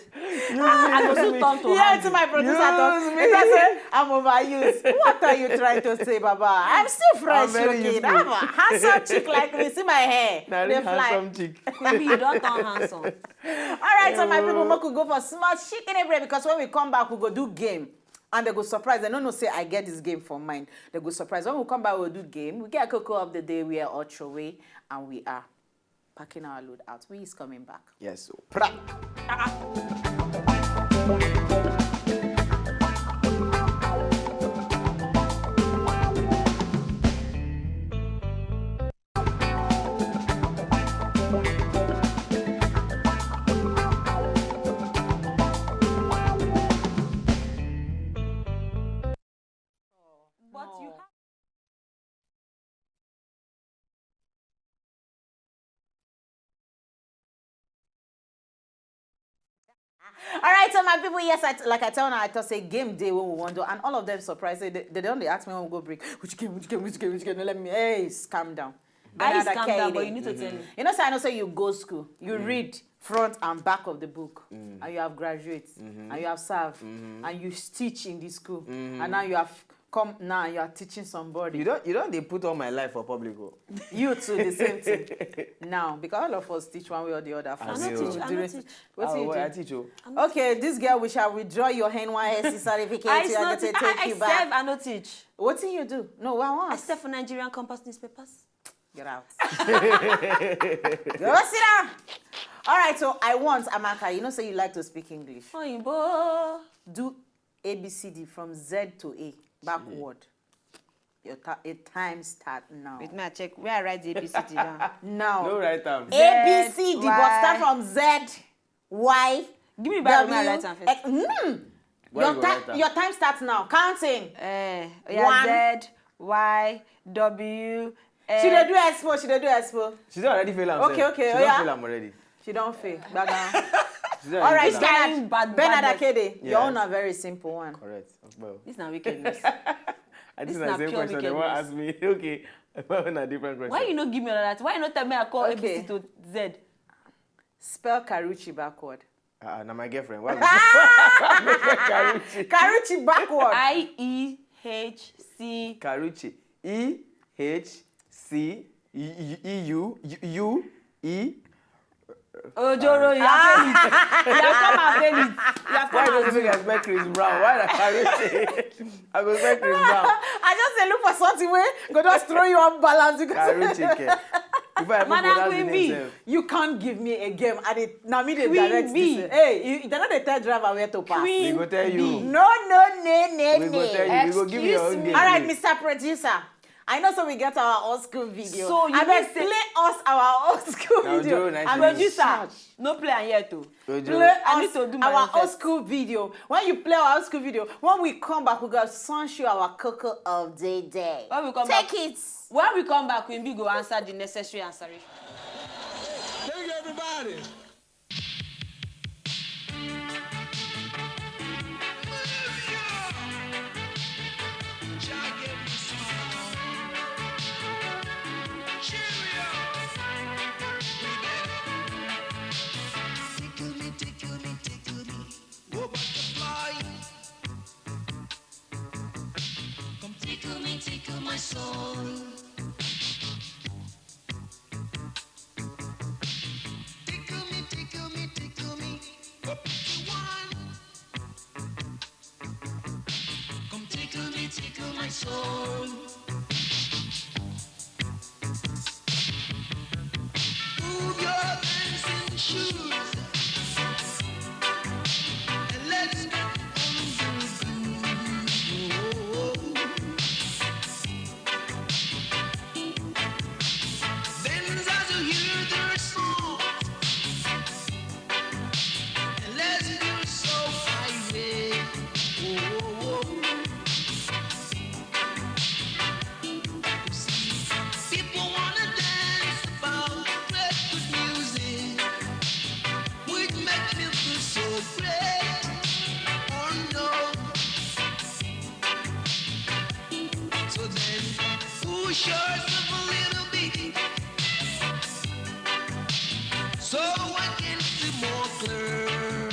You I go use soon me. Turn to Yeah, hand to my you. Producer talk. Use If I me. Say I'm overused. What are you trying to say, Baba? I'm still fresh I'm very looking. useful. I'm a handsome chick like me. See my hair. Now, They really fly. Handsome chick. Queen B, you don't turn handsome. All right, so my people, make we go for small chicken break because when we come back, we go do game. And they go surprise. They don't know say I get this game for mine. They go surprise. When we come back, we'll do game. We get a cocoa of the day. We are all throw away and we are packing our load out. We is coming back. Yes. So, pra. But you have All right, so my people, yes, I, like I tell now, I thought say game day when we want to, and all of them surprised. They, they don't they ask me when we go break. Which game? Which game? Which game? Which game? They let me. Hey, calm down. I Bernard calm down, but Akaide. You need to tell me. You know, say I know say you go school, you read front and back of the book, and you have graduate, and you have serve, and you teach in this school, and now you have Come now, you are teaching somebody. You don't you don't dey put all my life for public o. You too, the same thing. Now, because all of us teach one way or the other. I First, know. so Teach, I do no it- teach. What Ah, do you well, I do? teach o. Okay, this girl, we shall withdraw your N Y S C certificate. I You are not going teach. to take I, I you serve. back. I no teach. What do you do? No, what I once? serve for Nigerian campus newspapers. Get out. Go sit down. All right, so I want Amaka. You know, say you like to speak English. Oyinbo. Do A B C D from Z to A backward. Your ta- a time start now. Wait, me I check where I write the A B C D down. Now. No write am. A B C D, but start Y. From Z, Y, Give me Bible, me I W, write am first. X. Mm. Why Your, you go ti- write am? Your time starts now. Counting. Eh, oh yeah, One. Z, Y, W, X. She dey do expo. She dey do expo. She don already fail am. Okay, sef. okay, She oh don yeah. Fail am already. She don fail. Gbaga. She don All already right, fail am. Carrying Bernard. bad, Bernard bad Akede. Your Yes. own na very simple one. Correct. Well, This na wickedness. I This think na na the same pure question. They wan wickedness. Ask me. Okay. Why na different question? Why you no give me another that? Why you no tell me I call Okay. A B C to Z? Spell Karuchi backward. Ah, na my girlfriend. Why? Karuchi. Karuchi backward. I E H C. Karuchi. E H C E U U E. Ojoro, you have failed it. You have come and failed it. You have Why come don't and you think I spell Chris Brown? Why na Karuchi? I go spell Chris Brown. I just dey look for something wey go just throw you off balance because Karuchi ke. Before I even Madam pronounce the Queen name Bee. sef. You can't give me a game and it, now me dey Queen direct Bee. this. Hey, you, they no dey tell driver where to pass. We Queen go tell you. Bee. No, no, no, no, We no. go tell you. We go give you your own Excuse game. me. All right, Mister Producer. I know so we get our old school video. So you I mean beg say- play us our old school Now, video. Joe, nice I to beg meet you. Producer, no play and yet o. Ojo. Play I need us to do my our own old first. School video. When you play our old school video, when we come back, we go sanction our cocoa of the day. When we come Take back, it. When we come back, Queen Bee go answer the necessary answer. Thank you, everybody. Tickle me, tickle me, tickle me. Oh, butterfly. Come tickle me, tickle my soul. Tickle me, tickle me, tickle me. Oh, pretty one. Come tickle me, tickle my soul. Move your dancing shoes and let's get on the groove. Then as you hear their song, and let's do so irate. Oh, oh, oh. People wanna dance about great good music, which makes me feel so great. Oh no. So then, push yourself a little bit, so I can see more clear.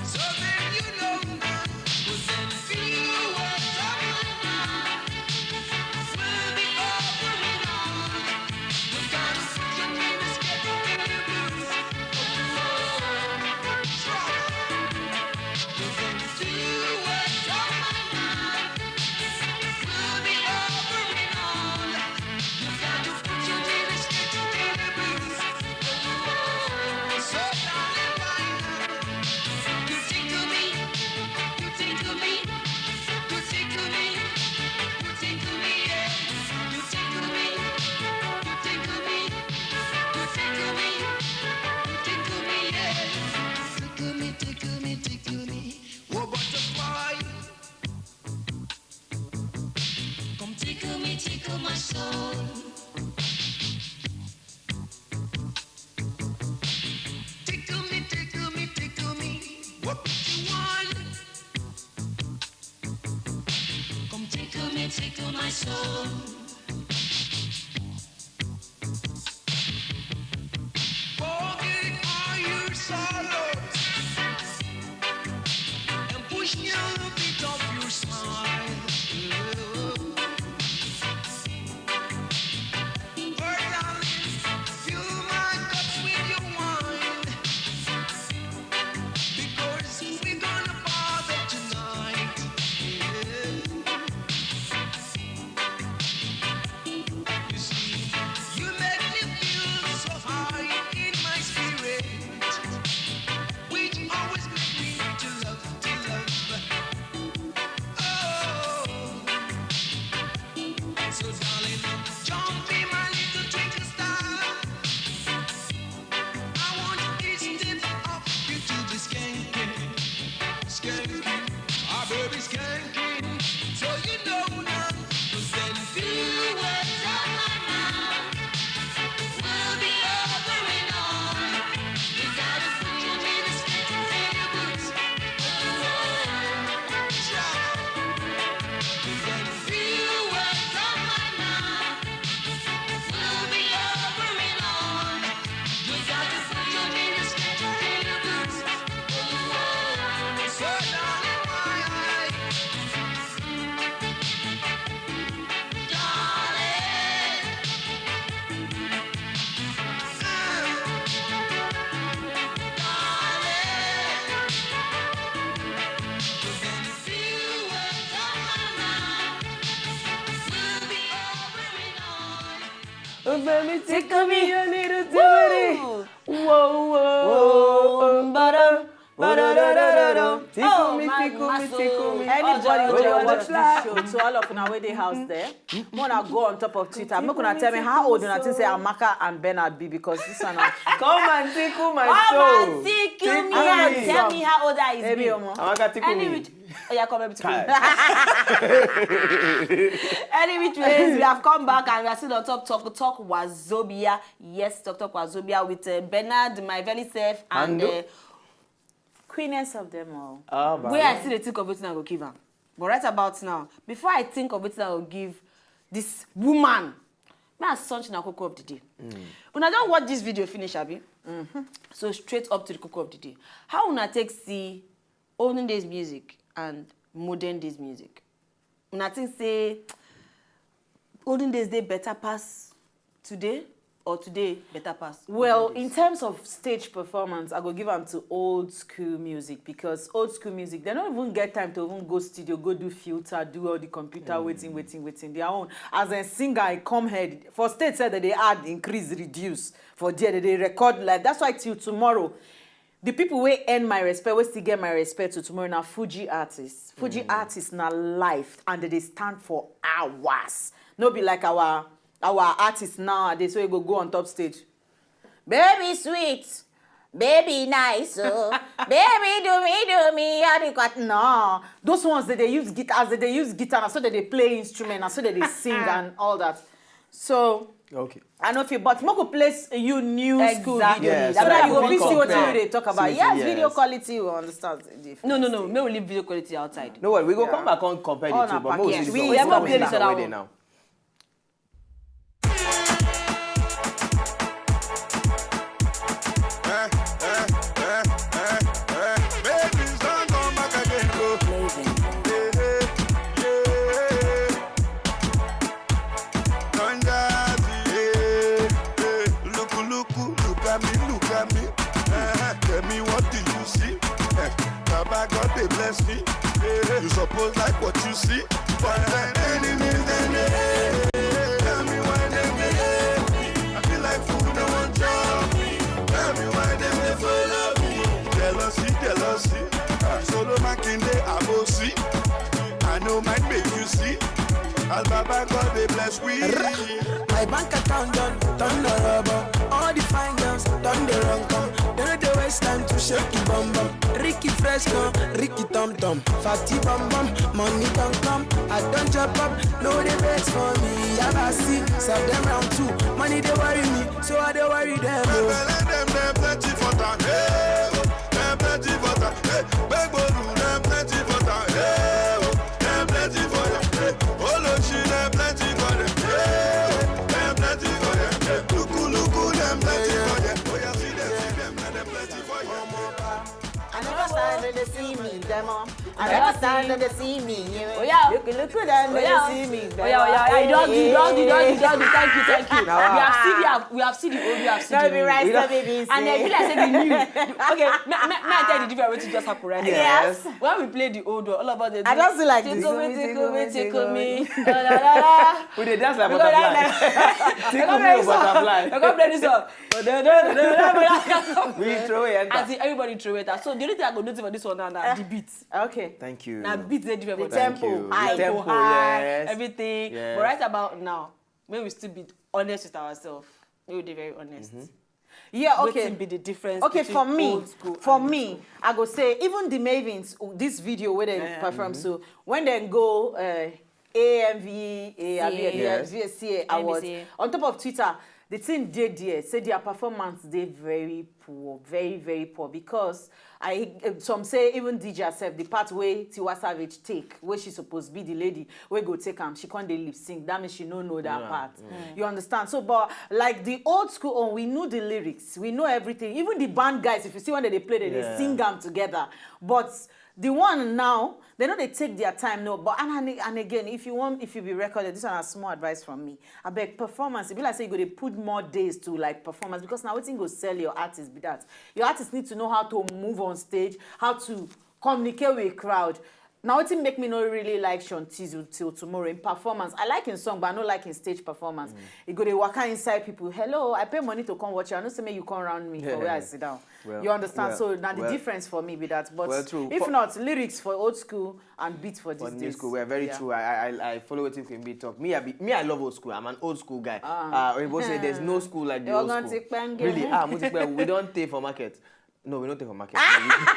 So then you know now, 'cause then few words of my mouth will be over and out. You gotta put your name and schedule in the booth. Oh, oh, oh, oh. Tickle me, tickle me, tickle me. Oh, butterfly. Come tickle me, tickle my soul. Tickle me, tickle me, tickle me. What you want? Come tickle me, tickle my soul. Forget all your sorrows and push me along. Baby, tickle me, you need to do it. Whoa, whoa, whoa, bada, bada, da, da, da, da. Tickle me, tickle me, tickle me. Anybody wey dey watch this show, to all of una wey dey house there, make una go on top of Twitter. Make una tell me how old una think say Amaka and Bernard be, because this one na come and tickle my soul. Come and tickle me and tell me how old I is. Baby, omo. Amaka, tickle me. Oya, come, baby, tickle me. Any which ways, we have come back and we are still on top. Talk Talk Wazobia. Yes, Talk Talk Wazobia with uh, Bernard, my very self, and uh, queenest of them all. Where I still dey think of wetin I go give am. But right about now, before I think of wetin I go give this woman, may I launch na koko of the day. Una don watch this video finish, abi? So straight up to the koko of the day. How una take see olden days music and modern days music? Una think say olden days dey better pass today, or today better pass olden days? Well, in terms of stage performance, I go give am to old school music, because old school music, they don't even get time to even go studio, go do filter, do all the computer, waiting, waiting, waiting. Their own, as a singer, I come head for stage, said that they add, increase, reduce for there, they record live. That's why till tomorrow, the people wey earn my respect, wey still get my respect to tomorrow, na Fuji artists. Fuji artists na life, and they dey stand for hours. No be like our our artists nowadays wey go go on top stage. Baby sweet, baby nice, oh, baby do me, do me, all the cut. No, those ones that they use guitars, that they use guitar, and so that they play instrument, and so that they sing and all that. So okay. I know if you, but make we play you new school video. Exactly. So that you go fit see what you dey talk about. Yes, video quality, we understand. No, no, no. Make we leave video quality outside. No worry, we go come back and compare the two, but make we see this one. We have not played this other one now. Look, look, look at me, look at me. Uh-huh. Tell me, what do you see? Eh, Baba God, they bless me. Eh, you suppose like what you see. But then enemies, then they hate. Tell me why them they hate me. I feel like food, no one chop me. Tell me why them they follow me. Jealousy, jealousy. Ah, solo making the abosi. I know might make you see. As Baba God, they bless we. My bank account done, turn the rubber. All the fine girls done the run come. They know they waste time to shake the bum bum. Ricky Fresh come, Ricky Tom Tom, Fatty Bum Bum, money don't come. I don't jump up, no they vex for me. I see, serve them round two. Money they worry me, so I don't worry them. Oh. Them plenty for town, hey, oh. Them plenty for town, hey. Big Bolu, them plenty for town, hey, oh. Them plenty for them, hey. Oloshi, them plenty for them, hey, oh. Them plenty for them, hey. Luku, luku, them plenty for them. Oh, yeah, see them, see them, now them plenty for you. I never stand when they see me, demo. I never stand when they see me. Oh yeah. Look, look at them, they see me. Oh yeah, oh yeah. Hey, don't do, don't do, don't do, don't do. Thank you, thank you. We have seen the, we have seen the old, we have seen the new. Right, and I feel like say the new. Okay, may, may, may I tell you the difference wetin just happen right now? Yes. When we play the old one, all of us dey do. I don't see like this. Tickle me, tickle me, tickle me. La, la, la, la. We dey dance like butterfly. Tickle me, butterfly. We go play this one. We throw it enter. As in everybody throw it out. So the only thing I go notice for this one now na the beat. Okay. Thank you. Na beat dey different for the tempo. High, tempo high, yes. Everything. Yes. But right about now, may we still be honest with ourselves. May we be very honest. Yeah, okay. Wetin be the difference? Okay, for me, for me, I go say even the Mavens, this video where they perform, so when they go uh, A M V A, abi, yes. V S C A Awards. On top of Twitter, the thing dey there, say their performance dey very poor, very, very poor, because I, eh, some say even D J herself, the part wey Tiwa Savage take, wey she suppose be the lady wey go take am, she come dey lip sync. That means she no know that part. You understand? So, but like the old school own, we know the lyrics, we know everything. Even the band guys, if you see when they dey play, they dey sing am together. But the one now, they no dey take their time, no. But and, and, and again, if you want, if you be recorded, this one na small advice from me. Abeg, performance, e be like say you go dey put more days to, like, performance, because na wetin go sell your artist be that. Your artist need to know how to move on stage, how to communicate with crowd. Now, what make me not really like Sean Tizu till tomorrow in performance? I like his song, but I don't like his stage performance. Mm. He go dey waka inside people. "Hello, I pay money to come watch you. I know say make you come around me for where I sit down." Well, you understand? Well, so now the well, difference for me be that. But well, true. If for not, lyrics for old school and beats for for these new days. School, well, very yeah. True. I, I, I follow what Queen B talk. Me, I be, me, I love old school. I'm an old school guy. Ah. Uh, Oyibo say there's no school like the old school. Really? Ah, we don't take for market. No, we don't take for market.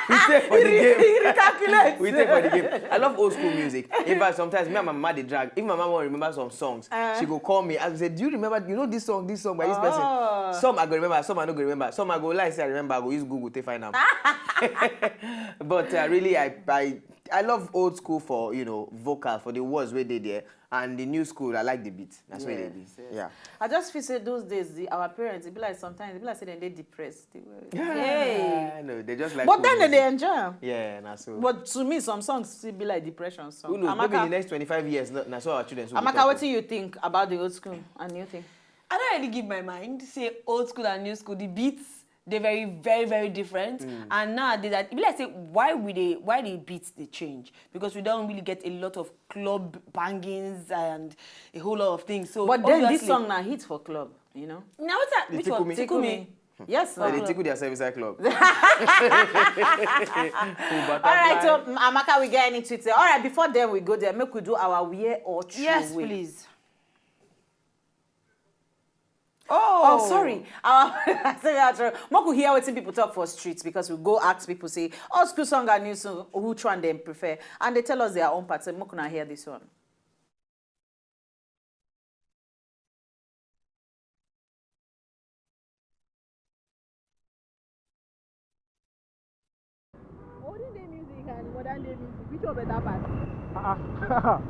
We take for the game. We take for the game. I love old school music. In fact, sometimes me and my mama dey drag. If my mama wan remember some songs, uh, she go call me and say, "Do you remember? You know this song, this song by this person." Oh. Some I go remember, some I no go remember. Some I go like say I remember, I go use Google to find out. But uh, really, I, I I love old school for, you know, vocal, for the words where they there. And the new school, I like the beat. That's where they be. Yes, yes. Yeah. I just feel say those days, the, our parents, it be like sometimes, it be like say they dey depressed. They were, yeah, hey. No, they just like. But then they enjoy. Yeah, na so. But to me, some songs still be like depression songs. Who knows? Maybe in the next twenty-five years, na so our children will. Amaka, what do you think about the old school and new thing? I don't really give my mind. Say old school and new school, the beats, they're very, very, very different. Mm. And nowadays, I be like say, why we they, why the beats they change? Because we don't really get a lot of club bangings and a whole lot of things. So but then this song now hit for club, you know. Now what's that? Which one? Tickle Me. Yes, they tickle their service at club. All right, so Amaka, we get into it. All right, before then we go there, make we do our where or true. Yes, please. Oh, oh, sorry. Our make we hear what people talk for streets because we go ask people say, "Oh, school song and new song, which one they prefer?" And they tell us their own part. So make we hear this one. Olden day music and modern day music, which one better pass? Ah, ah.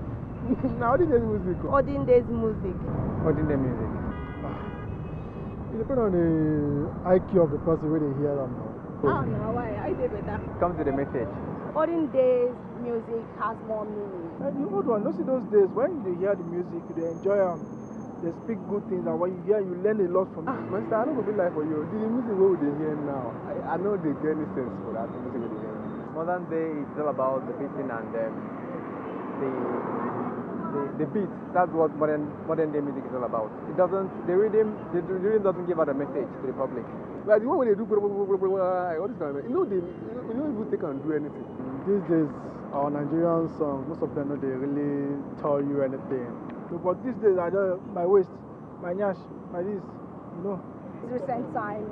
Na olden days music. Olden days music. Olden day music. Ah. It depends on the I Q of the person wey dey hear am now. Ah, na why? I dey better. Comes with a message. Olden days music has more meaning. And the old one, don't see those days when you hear the music, you dey enjoy am. They speak good things, and when you hear, you learn a lot from it. Ah, my sister, I no go be lie for you. The music wey we dey hear now, I, I no dey get any sense for that music wey dey hear. Modern day is all about the beating and um, the, the the beat. That's what modern modern day music is all about. It doesn't, the rhythm, the, the rhythm doesn't give out a message to the public. Like the one wey dey do bro, bro, bro, bro, bro, all this kind of, you know, they, you know, you no even take and do anything. These days, our Nigerian songs, most of them no dey really tell you anything. So, but these days, I just, my waist, my nyash, my this, you know. Recent time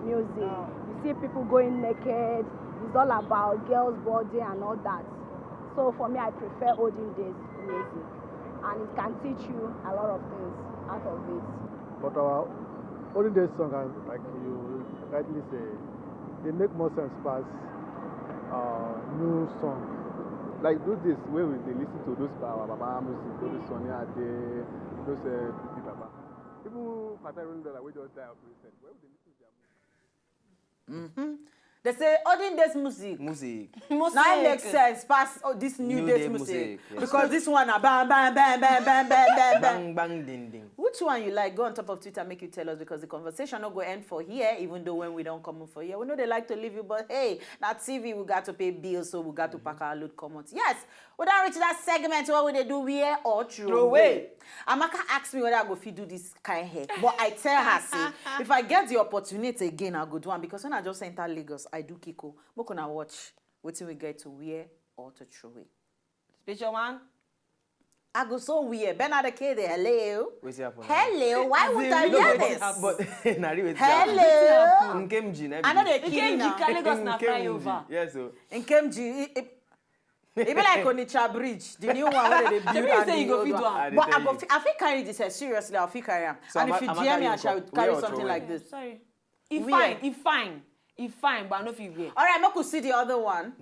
music. You see people going naked. It's all about girls' body and all that. So for me, I prefer olden days music, and it can teach you a lot of things out of it. But our olden days song, as like you rightly say, they make more sense pass uh, new song. Like those days wey we dey listen to those our mama music, those Sunny Ade, those uh, P P Papa. Even Fatai Rolling Dollar wey just die of recent. When we dey listen to their music. Mm-hmm. They say olden days music. Music. Now it makes sense pass oh, this new, new days day music. Music, yes. Because this one na bang bang bang bang bang bang bang bang. Bang bang ding ding. Which one you like? Go on top of Twitter, make you tell us because the conversation no go end for here. Even though when we don't come up for here, we know they like to leave you, but hey, now T V we got to pay bills, so we got to pack our load come out. Yes, we don't reach that segment where we dey do wear or throw away. Amaka asked me whether I go fit do this kind hair, but I tell her say if I get the opportunity again, I go do one because when I just enter Lagos, I do kiko. Make una watch wetin we get to wear or to throw away. Special one. I go so weird. Bernard K dey hello. Wetin happen now? Hello, why would I wear this? But na really wetin happen. Hello. Wetin happen? Nkem G, na I no dey kill you now. Nkem G, Lagos na flyover. Yes o. Nkem G, e, e, e be like Onitsha Bridge, the new one wey dey build. Shebi you say you go fit do am? But I go, I fit carry this hair seriously. I fit carry am. And if you D M me, I shall carry something like this. Sorry. E fine, e fine, e fine, but I no fit wear. All right, make we see the other one.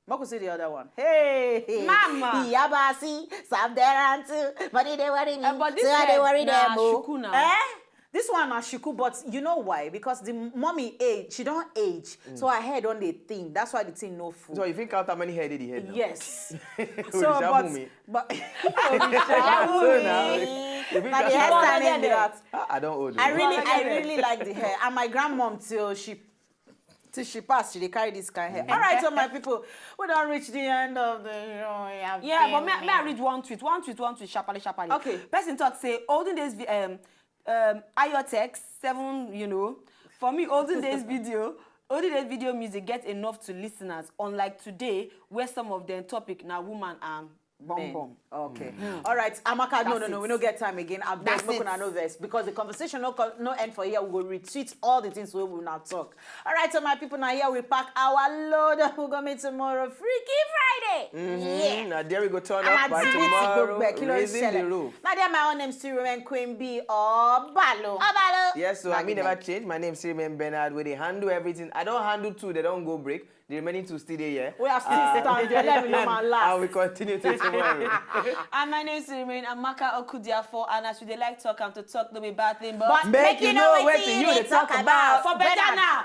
Make we see the other one. Hey, hey. Mama. Iyabasi, Sam Derantu, money dey worry me. Uh, but this so I dey worry them. Shuku now. Eh? This one na shuku, but you know why? Because the mommy age, she don't age, mm. So her hair don't dey thin. That's why the thing no full. So you think count how many hair did he had? Yes. So, but, but so now, if you count the hairstyle be that. I, I don't old. I really, I really like the hair, and my grandmom till she Till she pass, she dey carry this kind hair. All right, so my people, we don reach the end of the show. Yeah, but may, may I read one tweet? One tweet, one tweet, sharply, sharply. Okay. Person talk say, olden days, vi- um, um, Iotex seven, you know, for me, olden days video, olden days video music get enough to listeners, unlike today, where some of them topic na woman and bum Men. bum. Okay. All right, Amaka, no, no, That's no, we it. No get time again. I beg, That's make it. Una no vex because the conversation no, co- no end for here. We go retweet all the things we will now talk. All right, so my people, now here we pack our load. We go meet tomorrow, Freaky Friday. Mm-hmm. Now there we go turn And up by activity tomorrow, gbogbo, kí ló ń raising the ṣẹlẹ̀? roof. Now there my own name still remain Queen B Obalo. Obalo. Yes, so I mean never Magnet. Change. My name still remain Bernard. Where they handle everything. I don't handle two. They don't go break. The remaining two still there. Yeah. We are still stand there. Let me know my And last. we continue till tomorrow. And my name still remain Amaka Okudiafo, and as we dey like talk, I'm to talk no be bad thing, but, But make you know wetin you dey talk about. For better now.